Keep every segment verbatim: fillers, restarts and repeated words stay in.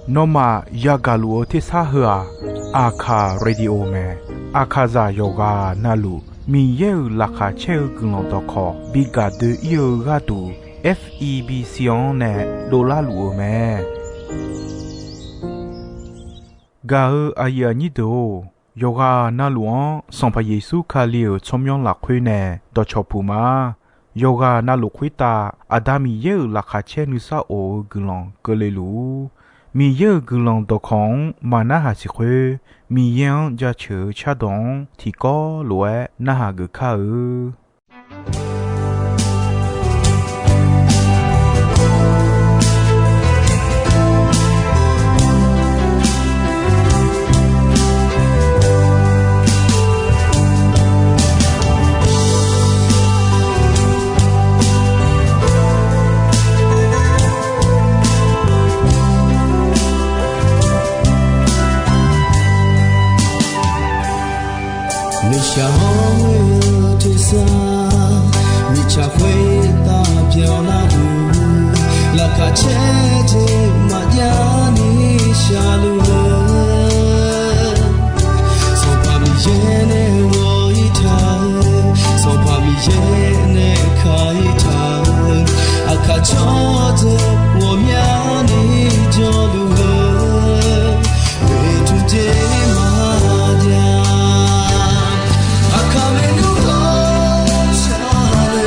Nawmaf yagaq luf-eu tersar heu-aq, Aqkaq radio mae. Aqkaqzaq yawqghaq navluf Miqyaer-euq laqkhaq caer-eu guiqlanq dawqkawq bi gaq doe-ir-eu gharduq, F E B C-anr nae dovlar luf-eu mae. Gaq-eu aqyuif aqnyir deuq-or, yawqghaq navluf-anr Sanqpaq Yeqsur Kali-euq tsawrmyanr lafkhoer nae dawqcawq puq ma. Yawqghaq navluf khoertav Aqda Miqyaer-euq laqkhaq caer nuisar of-eu guiqlanq keuvle luf-ur. Miqyaer-euq guiqlanq dawqkawq-anr maqnarhaq siq khoer, Miqyaer-anr jaceuq-eu cardawq-anr tiqkawv lof-aer narhaq geuf kar-eu. Nuishaq hawr-eu tersar, mirtsaq khoertav byanlar-eu, laqkhaq caer jeq maqjav ni shaqluf-eu, Sanqpaq Miqyaer nae ghawq-ir taq-eu, Sanqpaq Miqyaer nae ka-ir taq-eu, aqkaq tsawrdeuq ghawqmyani jawrluf-eu, oeqtmq jeq maqjav. Aqkaq maernmr ghawqshaq le,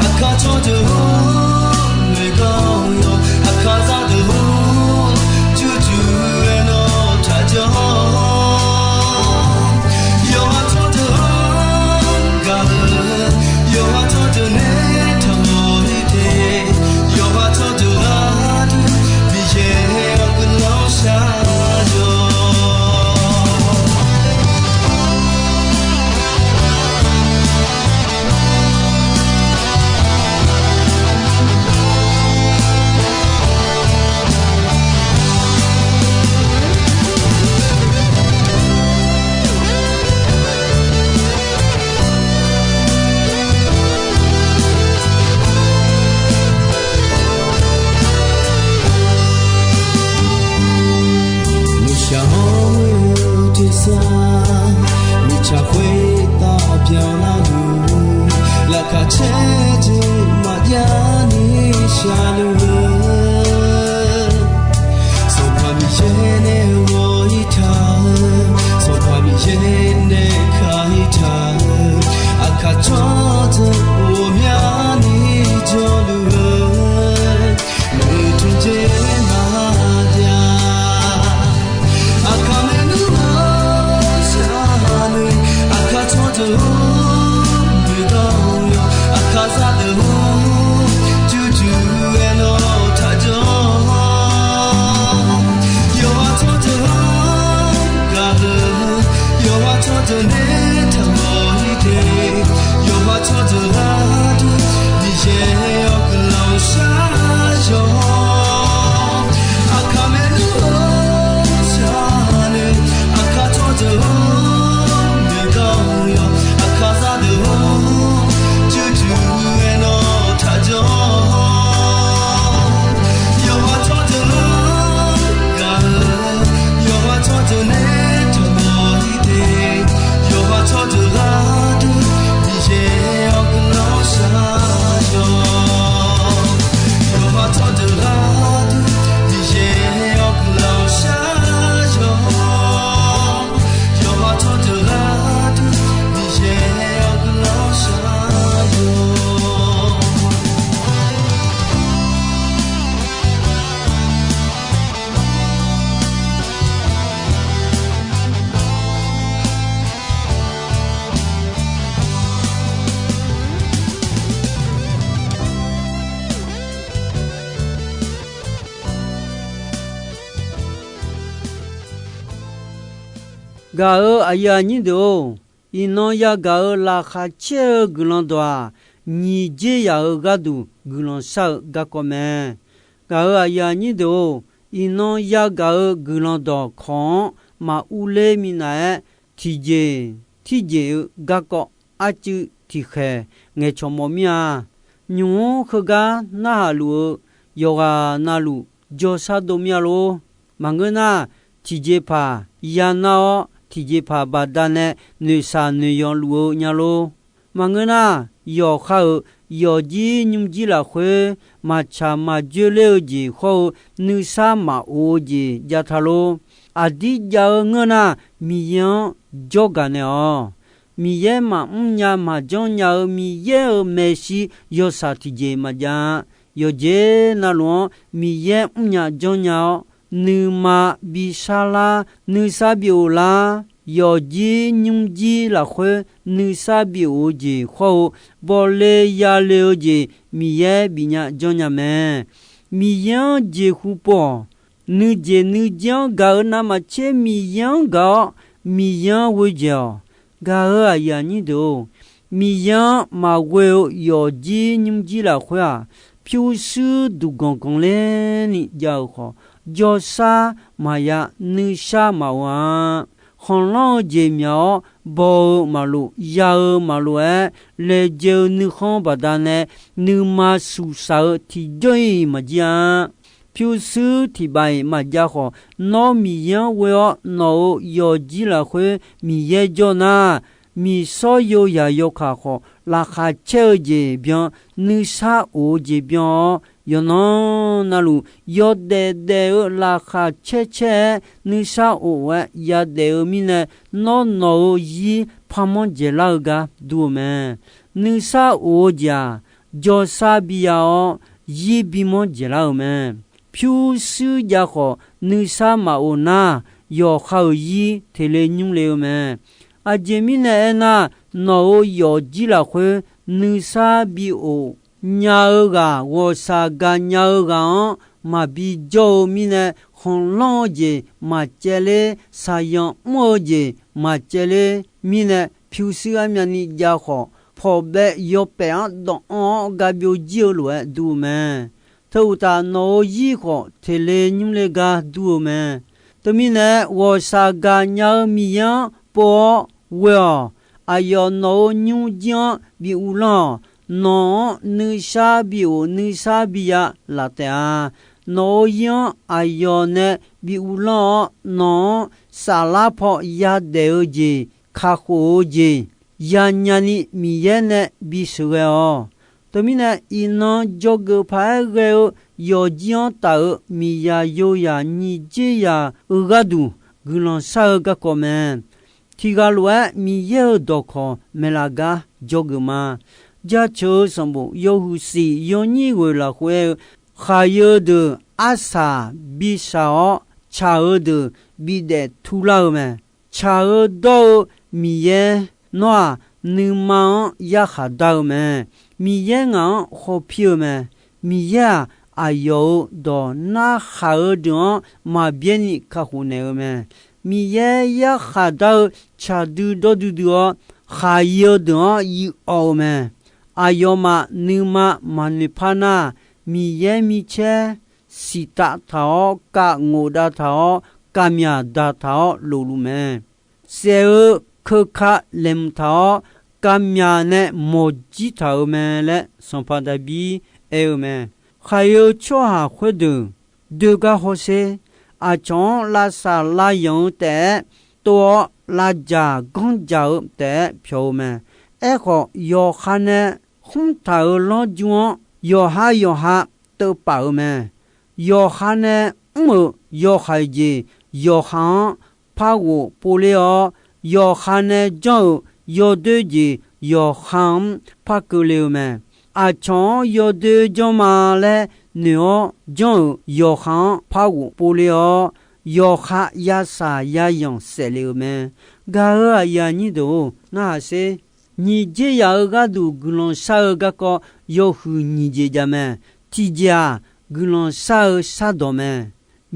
aqkaq tsawrdeuq-or, noeqgar-awr yawq, aqkaq zaqdeuq-or, jurjur-aer nawr taqjanr. Yawqha tsawrdeuq-anr gaq-eu, yawqha tsawrdeuq nae taqmawf-ir te, yawqha tsawrdeuq gharduq Miqyaer-awr guiqlanq shar-awq. Nuishaq hawr-eu tersar, mirtsaq khoertav byanlar-eu, laqkhaq caer jeq maqjav ni shaqluf-eu, Sanqpaq Miqyaer nae ghawq-ir taq-eu, Sanqpaq Miqyaer nae ka-ir taq-eu, aqkaq tsawrdeuq ghawqmyani jawrluf-eu, oeqtmq jeq maqjav. Aqkaq maernmr ghawqshaq le, aqkaq tsawrdeuq-or, noeqgar-awr yawq, aqkaq zaqdeuq-or, jurjur-aer nawr taqjanr. Yawqha tsawrdeuq-anr gaq-eu, yawqha tsawrdeuq nae taqmawf-ir te, yawqha tsawrdeuq gharduq Miqyaer-awr guiqlanq shar-awq. Aqkaq maernmr ghawqshaq le, aqkaq tsawrdeuq-or, noeqgar-awr yawq, aqkaq zaqdeuq-or, jurjur-aer nawr taqjanr. Yawqha tsawrdeuq-anr gaq-eu, yawqha tsawrdeuq nae taqmawf-ir te, yawqha tsawrdeuq gharduq Miqyaer-awr guiqlanq shar-awq. Yawqha tsawrdeuq gharduq Miqyaer-awr guiqlanq shar-awq. Yawqha tsawrdeuq gharduq Miqyaer-awr guiqlanq shar-awq. Gaq-eu aqyuif aqnyir deuq-or, iqnan yagaq-euq laqkhaq caer-eu guiqlanq dawq-aq, nyiq jer yaq-eu gharduq guiqlanq shar-eu garkawv mae. Gaq-eu aqyuif aqnyir deuq-or, iqnan yagaq-eu guiqlanq dawq kawq-anr maq urler minav-aer, tiqjeq tirjeq-eu garkawv arcuiv tiqkhaeq ngaeqcawq mawf mir-a. Nymq-mr heugar narhaq luf-eu yawqghaq navluf jawrshar dov mir-a lor. Maqngeur nar, tiqjeqpaq yanar-awr, tiqjeqpaq baqdanae noeqshaq noeqyanq luf-eu nya lor. Maqngeur nar, yawqha-euq yawqjir nymrjir lafkhoer maqtsaq maqjoer ler-eu jeq hawr-eu nuisar maqof-eu jeq jav ta lor. Aqdir jav-eu ngeur nar, Miqyaer-anr jawrgaq naeq-awq. Miqyaer maqmr nya maqjanr nya-eu Miqyaer-euq maeqshi yawshaq tiqjeq maqjav-a. Yawqjeq navluf-anr Miqyaer mrnya janrnya-awr, nuima bi sharlar, nuisar bi of lar, yawqjir nymrjir lafkhoer nuisar bi of-eu jeq hawr-eu, bawle yale-eu jeq Miqyaer bifnya janrnya mae. Miqyaer-anr jeqhu pov-awq. Nuijeq nuijeq-anr gaq-eu navmaqtser Miqyaer-anr gaq-awr, Miqyaer-anr ghoe jaeq-awq. Gaq-euq aqyuif aqnyir deuq-or, Miqyaer-anr maqghoe-eu yawqjir nymrjir lafkhoer-aq, pyurshuir duqganq ganq lerni jav-euq khawf, jawrshar maqya, nuisar maqof-a. Khanqlanr-eu jeq myaq-awr, baw-eu maqlof, ya-eu maqlof-aer, laejae-eu nuikhanr baqdanae nuima suqsaq-eu tiqjawr-iq maqjir-a. Pyurshuir tiqbaq-iq maqjav khawf, nawr Miqyaer-anr ghoe-awr nawq-euq yawqjir lafkhoer Miqyaer jawr nar, miqsawr yoyaq yawkaq khawf, laqkhaq caer-eu jeq byan, nuisar of-eu jeq byan-awr, yawqnan navluf yawdaef daef-eu laqkhaq caer caer-aer nuisar of-aer yadaef-eu mirnae, nawr nawq-euq zir parmanr dzaeqlar-eu gar dur-eu mae. Nuisar of-eu jeq-aq, jawrshar bi ya-awr, zir bimanr dzaeqlar-euq mae. Pyurshuir jav khawf, nuisar maqof nar, yawqha-euq zir teqle nymr le-eu mae. Aqjeq mirnae aernar, nawq-euq yawqjir lafkhoer nuisar bi of nya-eu ghaq, ghawqshaq gaqnya-eu ghaq-anr maqbi jawr-eu mirnae, khanqlanr-eu jeq maqcaev ler, shaqzanq mr-eu jeq maqcaev ler mirnae, pyurshuir armyavni jav khawf, pawqbaev yawpaef-anr dawq anr-awr ga byovjir-eu lof-aer dur-eu mae. Teu uqtaf, nawq-euq zir khawf teqle nymr le gar dur-eu mae. Teumirnae, ghawqshaq gaqnya-eu Miqyaer-anr pov-awr ghoe-awq. Aqyawf nawq-euq nymrjir-anr bi uvlanr-awq. Nawq-anr nuisar bi of, nuisar bi ya laf taef-a. Nawq-euq zir-anr aqyawf nae bi uvlanr-awr, nawq-anr saflar paw yadaef-eu jeq, kakhof-eu jeq, yanya ni Miqyaer nae bisheuq ghae-awq. Teumirnae, iqnan dzawgeuf paq-aer ghae-eu yawqjir-anr taf-euq miqzaq yozaq nyiq dzer zaq-euq gharduq guiqlanq shar-eu garkawv mae. Tiqghaq lof-aer Miqyaer-euq dawqkawq maeqlaf gar dzawgeuf ma. Jaceuq-eu sanqbof yawhuiq shif yawnyir ghoeq lafkhoer aer-eu, khaqyeu deuq arsaq bishaq-awr, tsaq-eu deuq bidaef turlar-eu mae. Tsaq-eu dawr-eu Miqyaer, nawr-aq, nuima-anr yarkhaq dar-eu mae. Miqyaer ngaq-anr khawpir-eu mae. Miqyaer-aq, aqyawf-euq dawq narkhaq-eu deuq-anr maqbyaer ni kakhof naeq-eu mae. Miqyaer yarkhaq dar-eu tsaq duidawr duidui-awr, khaqyeu deuq-anr yif awv-eu mae. Aqyawfmaf nuima maqnoeq par nar, Miqyaer micaer siqtav taq-awr, kav ngof dav taq-awr, kavmyaq daq taq-awr lofluf mae. Saef-eu keuka laeqhmq taq-awr, kavmyaq nae mawqjir taq-euq mae laer Sanqpaq Daqbir aer-eu mae. Khaqyeu tsawrhaq khoerdeuq doe gar hawsher. Aqcawq-anr lavsaq lavyanq-eu taef-aer tov-awr, lavdzaq ganrdzaq-eu taef-aer pyawq-eu mae. Aerkhawf, yawqha nae khmr taq-euq lawrjmr-anr yawqha yawqha teuvpaf-eu mae. Yawqha nae mr-euq yawhaiq jeq yawqha-anr par ghof povler-awr, yawqha nae janr-euq yawdoer jeq yawqha-anr par keuvle-eu mae. Aqcawq-anr yawdoer janr ma laer noeq-awr janr-euq yawqha-anr par ghof povler-awr, yawqha yasaq yayanq saefle-eu mae. Gaq-euq aqyuif aqnyir deuq-or, narhaq sher. Nyiq dzer yaf-euq gharduq guiqlanq shar-eu garkawv yawhuiq nyiq jeq jav mae. Tiqjeq-aq, guiqlanq shar-eu shardawq mae.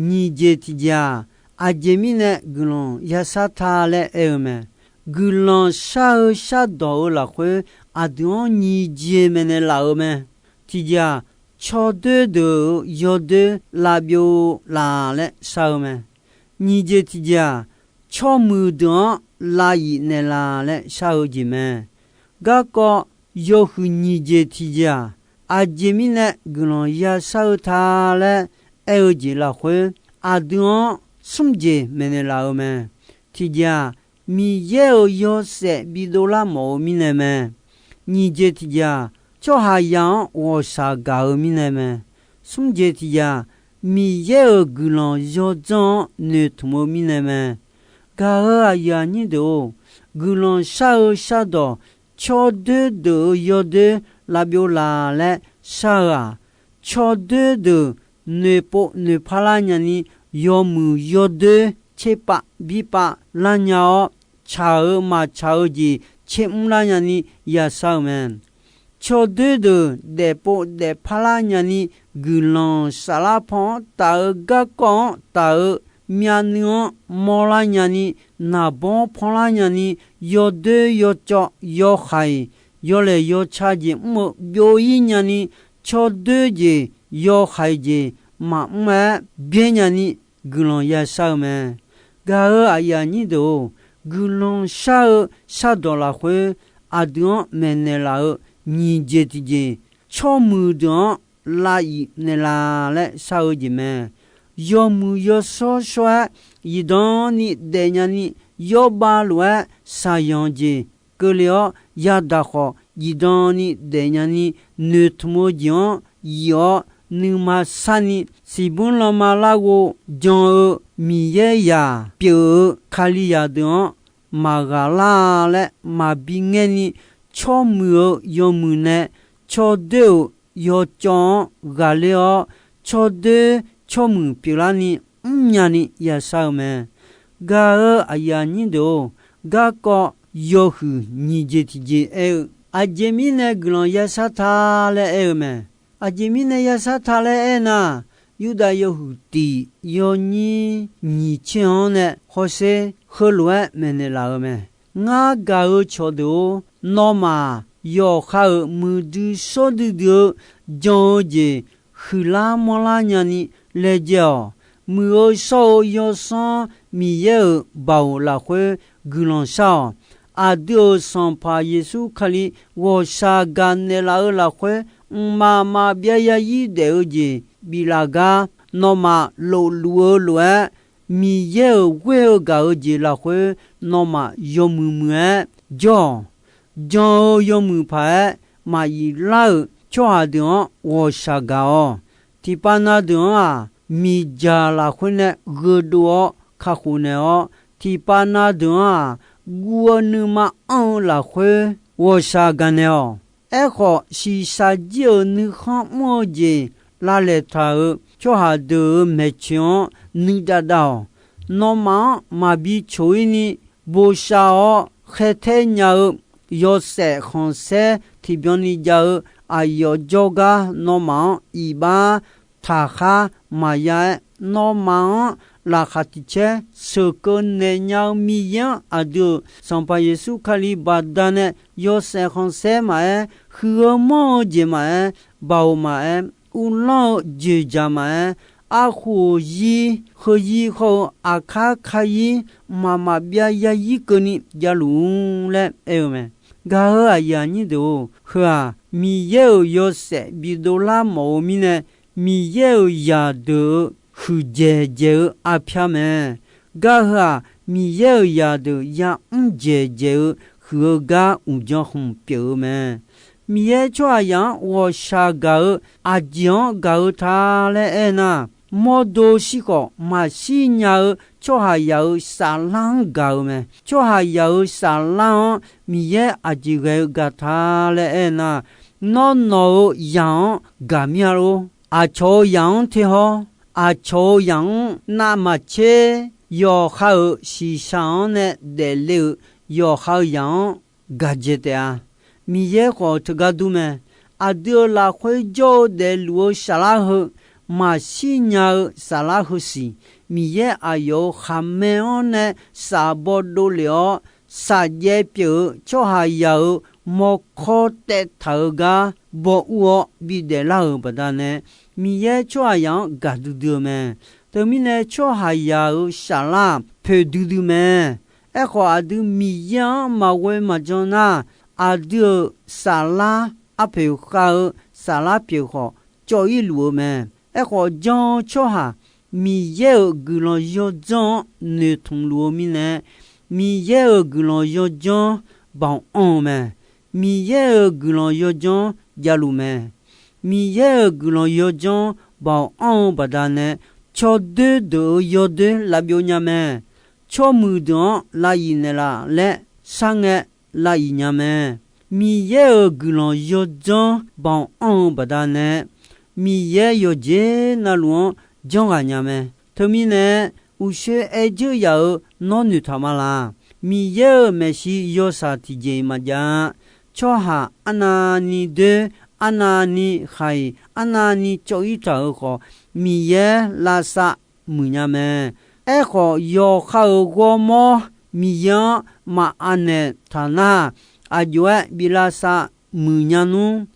Nyiq jeq tiqjeq-aq, aqjeq mirnae guiqlanq yashar ta laer aer-eu mae. Guiqlanq shar-eu shardawq-eu lafkhoer aqdui-anr nyiq jeq maeqnaeq laf-eu mae. Tiqjeq-aq, tsawrdoer deuq-euq yawdoer lavbyov laf laer shar-eu mae. Nyiq jeq tiqjeq-aq, tsawrmuiq deuq-anr lavyif naeqlaf laer shar-eu jeq mae. Garkawv yawhuiq nyiq jeq tiqjeq-aq, aqjeq mirnae guiqlanq yashar-eu ta laer aer-eu jeq lafkhoer, aqdui-anr smr jeq maeqnaeq laf-eu mae. Tiqjeq-aq, Miqyaer-euq yawshaef bidov lar mawf-eu mirnae mae. Nyiq jeq tiqjeq-aq, tsawrhaqzaq-anr ghawqshaq gaq-eu mirnae mae. Smr jeq tiqjeq-aq, Miqyaer-euq guiqlanq yawdzanr-anr noeqtmq-eu mirnae mae. Gaq-euq aqyuif aqnyir deuq-or, guiqlanq shar-eu shardawq tsawrdoer deuq-euq yawdoer lavbyov laf laer shar-eu-aq, tsawrdoer deuq noeqpov noeqpar lar nyani, yawmuiq yawdoer tserpav birpav lar nya-awr, tsaq-eu maqtsaq-eu jeq tsermr lar nyani yashar-eu mae. Tsawrdoer deuq daefpov daefpar lar nyani, guiqlanq saflar paw-anr taf-eu garkawv-anr taf-eu, myavnuiv-anr mawrlar nyani, naqbawr panlar nyani, yawdoer yawcawv yawhaiq yawlaeq yawca jeq mr-eu byov-ir nyani, tsawrdoer jeq yawhaiq jeq maqmr-aer byaer nyani guiqlanq yashar-eu mae. Gaq-euq aqyuif aqnyir deuq-or, guiqlanq shar-eu shardawq lafkhoer aqdui-anr maeqnaeq laf-eu nyiq jeq tiqjeq, tsawrmuiq deuq-anr lav yif naeqlaf laer shar-eu jeq mae. Yawmuiq yawshawr shawr-aer zifdan ni daef nyani, yawrbav lof-aer shaqyanq jeq keuvle-awr yadaq khawf, zifdan ni daef nyani, noeqtmq-eu jeq-anr yif-awr nuima sharni, siqbmr lanma larghov jan-eu Miqyaer zaq pyeuf-eu Kalizaq deuq-anr maqghaq lar laer maqbi ngaer ni, tsawrmuiq-eu yawmuiq nae tsawrdoer-euq yawcawv-anr ghaqler-awr, tsawrdoer tsawrmuiq pyeuflarni mrnya ni yashar-eu mae. Gaq-euq aqyuif aqnyir deuq-or, garkawv yawhuiq nyiq jeq tiqjeq aer-eu, aqjeq mirnae guiqlanq yashar ta laer aer-eu mae. Aqjeq mirnae yashar ta laer aernar, Yurdav yawhuiq tiq yawnyir nyiq tser-anr nae hawsher heulof-aer maeqnaeq laf-eu mae. Ngar gaq-eu cawqdeuq-or, nawmaf yawqha-euq muiqdui shawrdui dui-eu jan-eu jeq huiqlar manrlar nyani laejae-awq. Muiq-eu shawr-eu Yawsanr Miqyaer-euq baoq lafkhoer guiqlanq shar-awq. Aqdui-euq Sanqpaq Yeqsur Kali ghawqshaq gaqnaeq laf-eu lafkhoer, mqmaq maqbyav yarzir daef-eu jeq biflaf gar, nawmaf lofluf-eu lof-aer, Miqyaer-euq ghoer-eu gaq-eu jeq lafkhoer, nawmaf yawmuiq muiq-aer jawr-awq. Jan-eu yawmuiq paq-aer maqyif lar-euq tsawrhaq deuq-anr ghawqshaq gaq-awq. Tiqpav na deuq-anr-aq, miqdzaq lafkhoer nae gheudov-awr kakhof naeq-awr, tiqpav na deuq-anr-aq, guv-eu nuima anr-eu lafkhoer ghawqshaq gaqnaeq-awq. Aerkhawf, shiqshaq jir-euq nuikhanr mr-eu jeq lavlaeq taq-euq tsawrhaq deuq-euq maeqtsoeq-anr nuidav dav-awq. Nawmaf-anr maqbi coq-ir ni bosav-awr khaertaer nya-eu yawshaef khanqsaer tiqbyan ni jav-eu aqyawf jawrgar nawmaf-anr iqbax taqkhar maqya-aer, nawmaf-anr laqkhaq tiq caer sheuqkeuv naeq nya-eu Miqyaer-anr aqdui-euq Sanqpaq Yeqsur Kali baqdanae yawshaef khanqsaer maqaer, huiq-eu manr-eu jeq maqaer, baoq maqaer, uvlanr-eu joeqjaq maqaer, arkhof-euq zir, heuzir hawr-eu aqkar kayir, mqmaq maqbyav yarzir keuvni javluf-ur laer aer-eu mae. Gaq-euq aqyuif aqnyir deuq-or, heu-aq, Miqyaer-euq yawshaef bidov lar mawf-eu mirnae, Miqyaer-euq zaqdeuq-euq huiqdzaeq dzaeq-eu arpyar mae. Gar heu-aq, Miqyaer-euq zaqdeuq yamr dzaeq dzaeq-eu huiq-eu gar uqdzan hmq pyeuf-eu mae. Miqyaer tsawrhaqzaq-anr ghawqshaq gaq-eu aqjeq-anr gaq-eu ta laer aernar, mawrdo shir khawf maqshir nya-eu tsawrhaqzaq-euq saflar-anr gaq-eu mae. Tsawrhaqzaq-euq saflar-anr Miqyaer aqjeq ghae-eu gaq ta laer aernar, nawr nawq-euq zaq-anr gaq mir-a lor. Aqcawq-euq zaq-anr te hawr, aqcawq-euq zaq-anr navmaqtser yawqha-euq shiqshaq-anr nae daefle-euq yawqha-euq zaq-anr gaq dzaeq taef-a. Miqyaer khawf teugar dur mae. Aqdui-euq lafkhoer jawr-eu daefluf-eu saflar heu, maqshir nya-eu saflar heu siq, Miqyaer aqyawf-euq khaqmae-anr nae shafbaw dovlef-awr, shafjaev pyeuf-eu tsawrhaqzaq-euq mawrkawr taevtaq-eu gar baw ur-awr bidaef lar-euq baqdanae, Miqyaer tsawrhaqzaq-anr gaq duidui-eu mae. Teumirnae tsawrhaqzaq-euq saflar-aq poeq duidui mae. Aerkhawf, aqdui Miqyaer-anr maqghoe maqjan nar, aqdui-euq saflar arpoeq khav-eu saflar pyeuf khawf cawv-ir luf-eu mae. Aerkhawf, jan-eu tsawrhaq Miqyaer-euq guiqlanq yawdzanr-anr noeqtmq luf-eu mirnae, Miqyaer-euq guiqlanq yawdzanr baoq anr-eu mae. Miqyaer-euq guiqlanq yawdzanr javluf mae. Miqyaer-euq guiqlanq yawdzanr baoq anr-eu baqdanae, tsawrdoer deuq-euq yawdoer lavbyov nya mae. Tsawrmuiq deuq-anr lav iq naeqlaf laer sharngae lav iq nya mae. Miqyaer-euq guiqlanq yawdzanr baoq anr-eu baqdanae, Miqyaer yawqjeq navluf-anr janrghaq nya mae. Teumirnae, uqshoe aer dzeur yaf-euq nawr noeqtaq ma laq? Miqyaer-euq maeqshi yawshaq tiqjeq-iq maqjav-a. Tsawrhaq arnavni doer, arnavni khaq-iq, arnavni cawv-ir taq-euq khawf, Miqyaer lavsav muiqnya mae. Aerkhawf, yawqha-euq ghawrmawr Miqyaer-anr maqanaeq taq nar, aqjox-aer bi lavsav muiqnya nmr.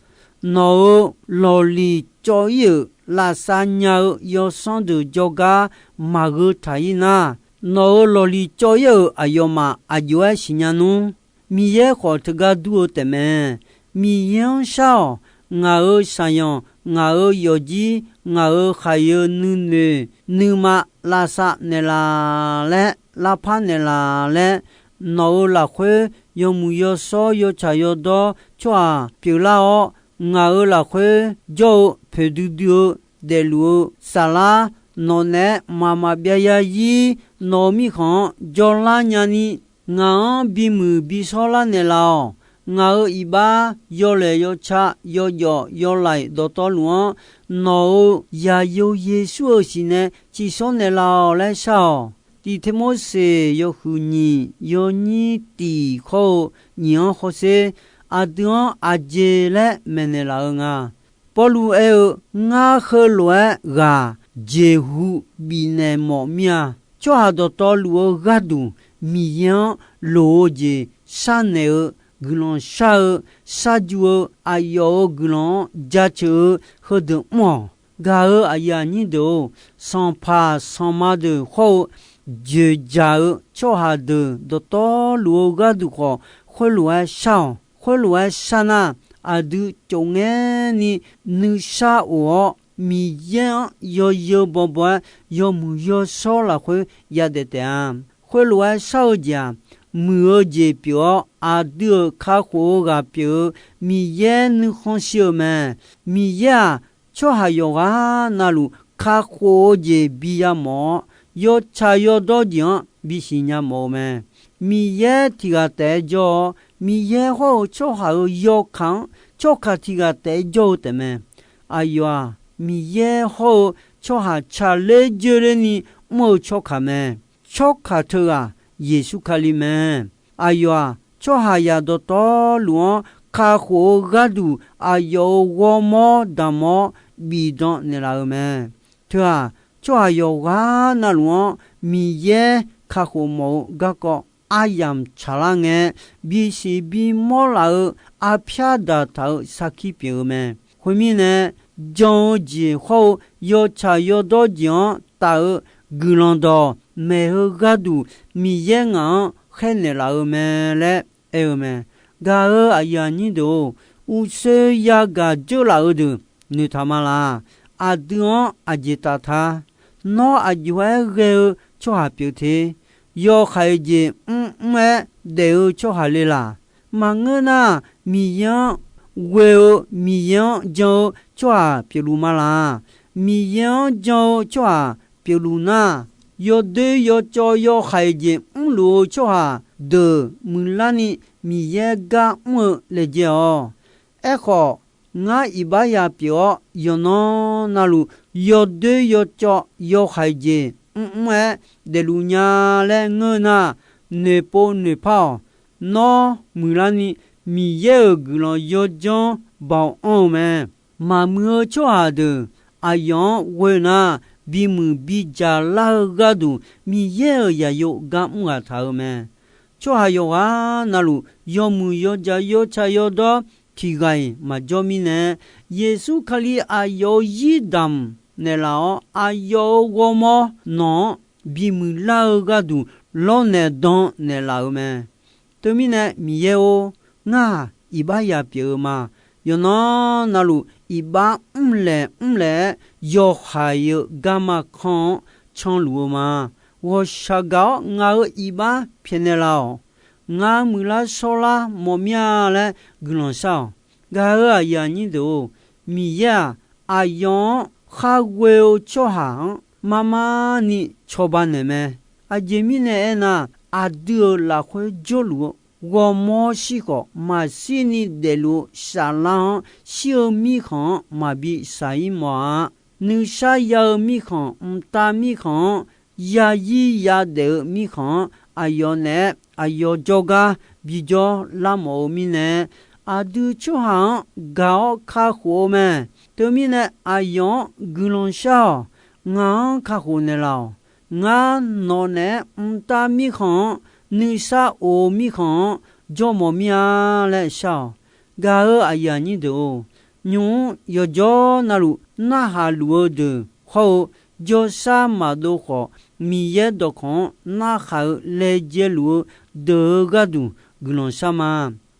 Nawq-euq lawqliq cawv-ir-euq lavsav nya-eu yawsanr deuq jawrgar maqgheu taq-ir nar, nawq-euq lawqliq cawv-ir-euq aqyawfmaf aqjox-aer siqnya nmr. Miqyaer khawf teugar dur-eu taefmae. Miqyaer-anr shar-awq. Ngaq-euq shaqyanq, ngaq-euq yawfjir, ngaq-euq khaq-eu nuinoeq, nuima lavsav naeqlaf laer, lavpar naeqlaf laer, nawq-euq lafkhoer yawmuiq yawshawr yawtsaq yawdawr tsawrhaq pyeuflar-awr, ngaq-euq lafkhoer jawr-eu poeqdui dui-eu daefluf-eu saflar, nawq naeq-aer mqmaq maqbyav yarzir nawq-euq mirkhanq-anr jawrlar nyani, ngaq-anr bimuiq bishawrlar naeqlaf-awq. Ngaq-euq iqbax yawlaeq yawca yawjawf yawlaiq dawqtawvluf-anr, nawq-euq zaqyo Yeqsur-euq siqnae ciqshawr naeqlaf-awq laer shar-awq. Tiqtermorseq yawhuiq nyiq yawnyir tiq hawr-eu nyiq-anr hawsher, aqdui-anr aqjeq laer maeqnaeq laf-eu nga. Pawrluv aer-eu, Ngar heulof-aer ghaq jeqhu bifnaeq mawf mir-a. Tsawrhaq dawqtawvluf-eu gharduq Miqyaer-anr loq-eu jeq sharnaeq-eu, guiqlanq shar-eu, sharju-eu, aqyawf-euq guiqlanq-anr jaceuq-eu heudeuq mr-awq. Gaq-euq aqyuif aqnyir deuq-or, sanqpaq sanqma deuq hawr-eu joeqjaq-eu tsawrhaq deuq dawqtawvluf-eu gharduq khawf, khoerlof-aer shar-awq. Khoerlof-aer shar nar, aqdui cofngaer ni nuishar of-awr, Miqyaer-anr yawzeu bawbaw-aer yawmuiq yawshawr lafkhoer yadaef taef-a. Khoerlof-aer shar-eu jeq-aq, muiq-eu jeq pyeuf-awr, aqdui-euq kakhof-eu ghaq pyeuf-eu Miqyaer nuikhanr shir-eu mae. Miqyaer-aq, tsawrhaq yawqghaq navluf kakhof-eu jeq bi yamawf-awr, yawtsaq yawdawr jeq-anr bisiq nya mawf-eu mae. Miqyaer tiq ghaq taef-aer jawr-awr, Miqyaer hawr-eu tsawrhaq-euq yawkaq-anr tsawrkaq tiq ghaq taef-aer jawr-eu taefmae. Aqyawf-aq, Miqyaer hawr-eu tsawrhaq tsaqler joerlerni mr-eu tsawrkaq mae. Tsawrkaq teughaq Yeqsur Kali mae. Aqyawf-aq, tsawrhaqzaq dawqtawvluf-anr kakhof-eu gharduq, aqyawf-euq ghawrmawr damq-awr bifdan naeqlaf-eu mae. Teu-aq, tsawrhaq yawqghaq navluf-anr Miqyaer kakhof mawf-eu garkawv aryamq tsaqlar ngae, bisiq bimawr laf-eu arpyar daqtaq-eu sarkir pyeuf-eu mae. Khoermirnae, jan-eu jeq hawr-eu yawtsaq yawdawr jeq-anr taf-eu guiqlanq dawq maeq-eu gharduq, Miqyaer ngaq-anr khaernaeq laf-eu mae laer aer-eu mae. Gaq-euq aqyuif aqnyir deuq-or, uqshoe yagaq dzeur laf-eu deuq noeqtaq ma laq? Aqdui-anr aqjeq taf ta? Nawr aqjox-aer ghae-eu tsawrhaq pyeuf te. Yawhaiq jeq mrmr-aer daef-eu tsawrhaq le laq? Maqngeur nar, Miqyaer-anr ghoe-eu, Miqyaer-anr jan-eu tsawrhaq pyeufluf ma laq? Miqyaer-anr jan-eu tsawrhaq pyeufluf nar, yawdoer yawcawv yawhaiq jeq mrluf-eu tsawrhaq deuq muiqlarni Miqyaer gar mr-eu laejae-awq. Aerkhawf, ngar iqbax ya pyeuf-awr, yawqnan navluf yawdoer yawcawv yawhaiq jeq mrmr-aer daefluf nya laer ngeur nar, noeqpov noeqpar-awq. Nawr muiqlarni Miqyaer-euq guiqlanq yawdzanr baoq anr-eu mae. Maqmuiq-eu tsawrhaq deuq aqyawf-anr ghoe nar, bimuiq bidzaq lar-eu gharduq Miqyaer-euq zaqyo gar mr ghaq taq-eu mae. Tsawrhaq yawqghaq navluf yawmuiq yawjaq yawtsaq yawdawr tiq ghaq-iq maqjawr mirnae, Yeqsur Kali aqyawf-euq zir damq naeqlaf-awr, aqyawf-euq ghawrmawr nawq-anr bimuiq lar-eu gharduq lawrnaeq dan naeqlaf-euq mae. Teumirnae Miqyaer-or, ngar-aq iqbax ya pyeuf-eu ma. Yawqnan navluf iqbax mrlaeq mrlaeq-aer yawhaiq-eu garma kanr-anr canluf-eu ma. Ghawqshaq gaq-awr ngaq-euq iqbax pyaeqnaeq laf-awq. Ngar muiqlar shawrlar mawf mir-a laer guiqlanq shar-awq. Gaq-euq aqyuif aqnyir deuq-or, Miqyaer-aq, aqyawf-anr khar ghoe-eu tsawrhaq-anr mar mar ni cawba naeq mae. Aqjeq mirnae aernar, aqdui-euq lafkhoer jawrluf-eu ghawrmawr shir khawf, maqshir ni daefluf-eu saflar-anr shir-eu mirkhanq-anr maqbi shaq-ir mawf-a. Nuisar ya-eu mirkhanq, mqtav mirkhanq-anr, yazir yadaef-eu mirkhanq-anr, aqyawf naeq-aer aqyawf jawrgar bijawr lar mawf-eu mirnae, aqdui tsawrhaq-anr gaq-awr kakhof-eu mae. Teumirnae aqyawf-anr guiqlanq shar-awq. Ngaq-anr kakhof naeq laf-awq. Ngar nawq naeq-aer mqtav mirkhanq-anr, nuisar of-eu mirkhanq-anr jawrmawf mir-a laer shar-awq. Gaq-euq aqyuif aqnyir deuq-or, nymq-mr yawqjawr na luf narhaq luf-eu deuq hawr-eu, jawrshar maqdov khawf, Miqyaer dawqkawq-anr narhaq-eu laejae luf-eu deuq-euq gharduq guiqlanq shar ma.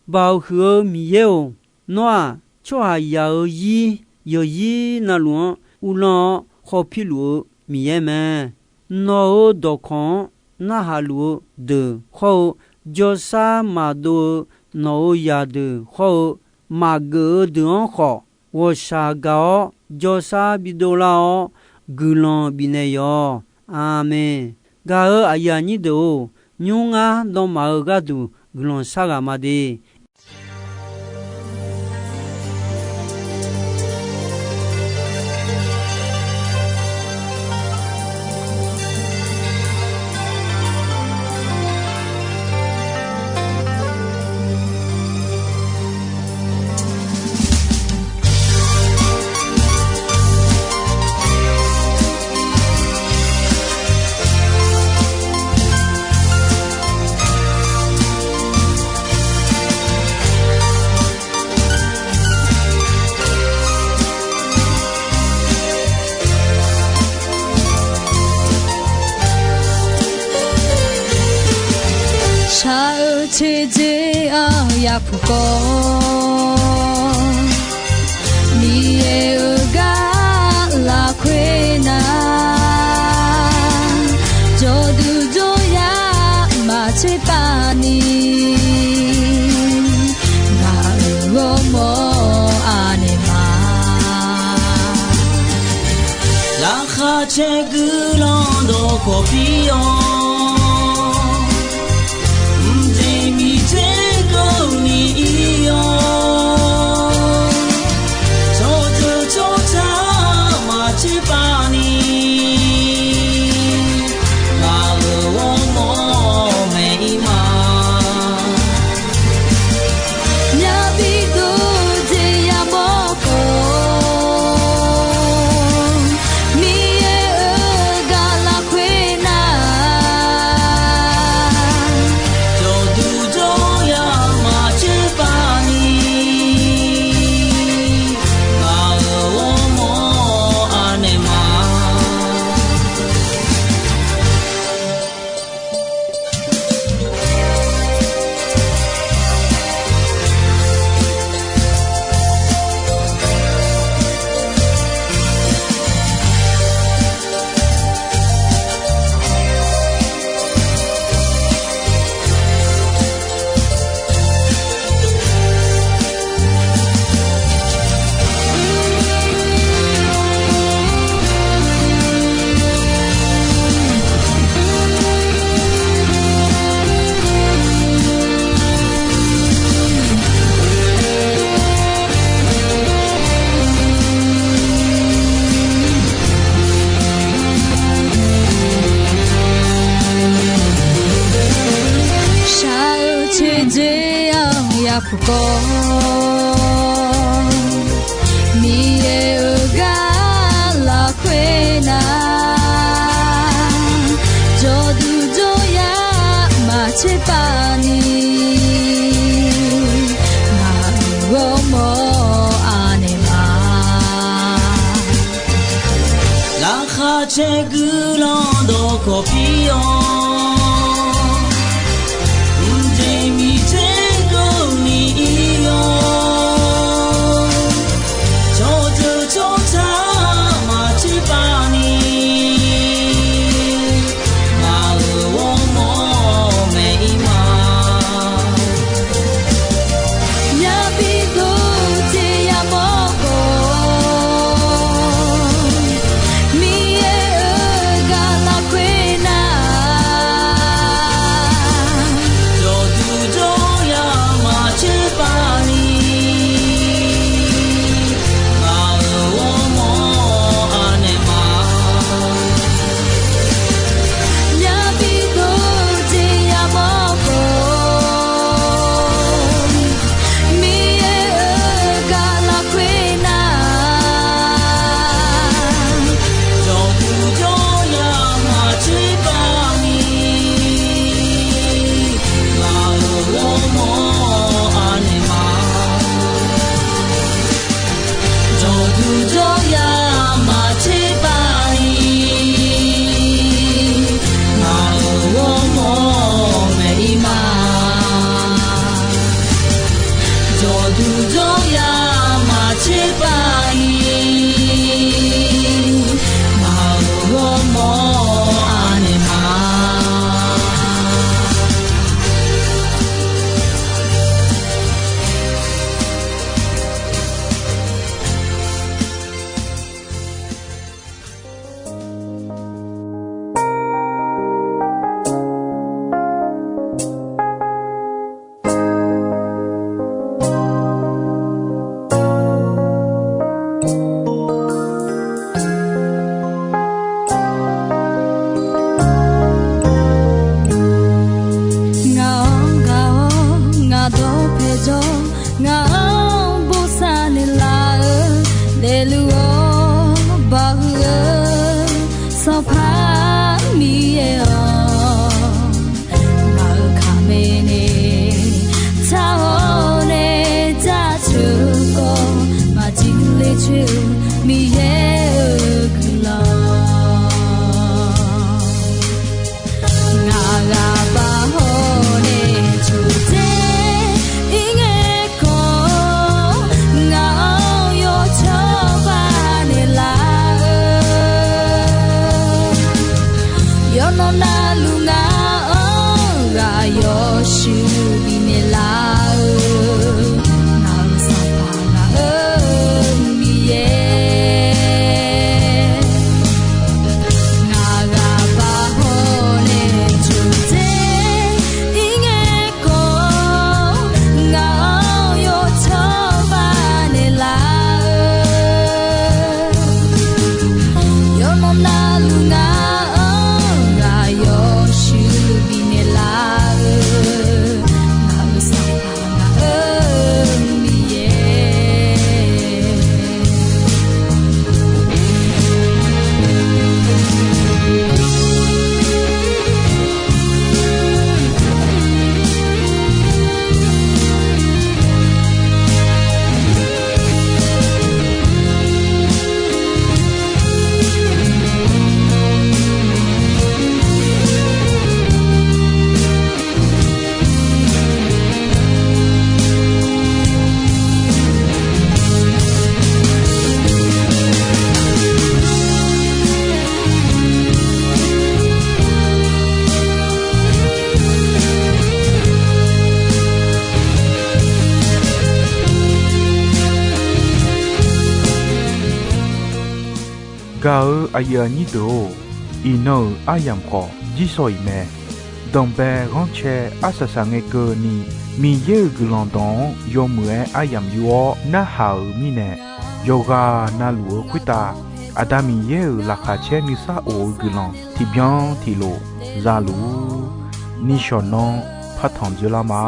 Baoq huiq-eu Miqyaer-or, nawr-aq, tsawrhaqzaq-euq zir yawqzir na luf-anr uvlanr-awr khawpir luf-eu Miqyaer mae. Nawq-euq dawqkawq-anr narhaq luf-eu deuq hawr-eu, jawrshar maqdov-eu nawq-euq zaqdeuq hawr-eu, maqgeuf-eu deuq-anr khawf, ghawqshaq gaq-awr jawrshar bidov lar-awr, guiqlanq bifnaeq yawq. Aqmeq. Gaq-euq aqyuif aqnyir deuq-or, nymr ngar dawmaf-eu gharduq guiqlanq shar ghaq ma de. Shaq-eu teudzer-anr yapuq kawv, Miqyaer-euq gar lafkhoer nar, jawrduq jawryar maqtser pav ni, ngaq-euq ghawrmawr anaeq ma. Laqkhaq caer guiqlanq dawqkawq pir-awr, mqjeq miqjeq keuvni ir-awr, tsawrjeuq tsawrca maqtser pav ni, ngaq-euq ghawrmawr maeq ir ma. Myavbi dov jeq yamawr khawf, Miqyaer-euq gar lafkhoer nar, jawrduq jawryar maqtser pav ni, ngaq-euq ghawrmawr anaeq ma. Shaq-eu teudzer-anr yapuq kawv, Miqyaer-euq gar lafkhoer nar, jawrduq jawryar maqtser pav ni, ngaq-euq ghawrmawr anaeq ma. Laqkhaq caer guiqlanq dawqkawq pir-awr, mqjeq miqjeq keuvni ir-awr, tsawr Sanqpaq Miqyaer-awq, ngaq-euq kaqmae nae taq-awr nae jaceuq-awr, maqjir ler coer-eu Miqyaer-euq guiqlanq. Ngaq ghaq bav hawr nae coqdzae ir ngae kawv, ngaq-anr yawcawba naeqlaf-eu yawqnan navluf ngaq-anr ghaq yawshuif bifnaeq laf-eu, ngaq-euq Sanqpaq ngaq-euq Miqyaer. Ngaq ghaq bav hawr nae coqdzae ir ngae kawv, ngaq-anr yawcawba naeqlaf-eu yawqnan navluf ngaq-anr ghaq yawshuif bifnaeq laf-eu, ngaq-euq Sanqpaq ngaq-euq Miqyaer. Gaq-eu aqyuif aqnyir deuq-or, iqnan-euq aryamq khawf jirsawq iq mae. Danqbae ghanrcae arsaq saq ngae keuvni, Miqyaer-euq guiqlanq dawq-anr yawmuiq-aer aryamq yur-awr narhaq-euq mirnae, yawqghaq navluf-eu khoertav Aqda Miqyaer-euq laqkhaq caer nuisar of-eu guiqlanq tiqbyan tiqlof za luf-ur. Nishawq nanr partanq dzoerlar ma.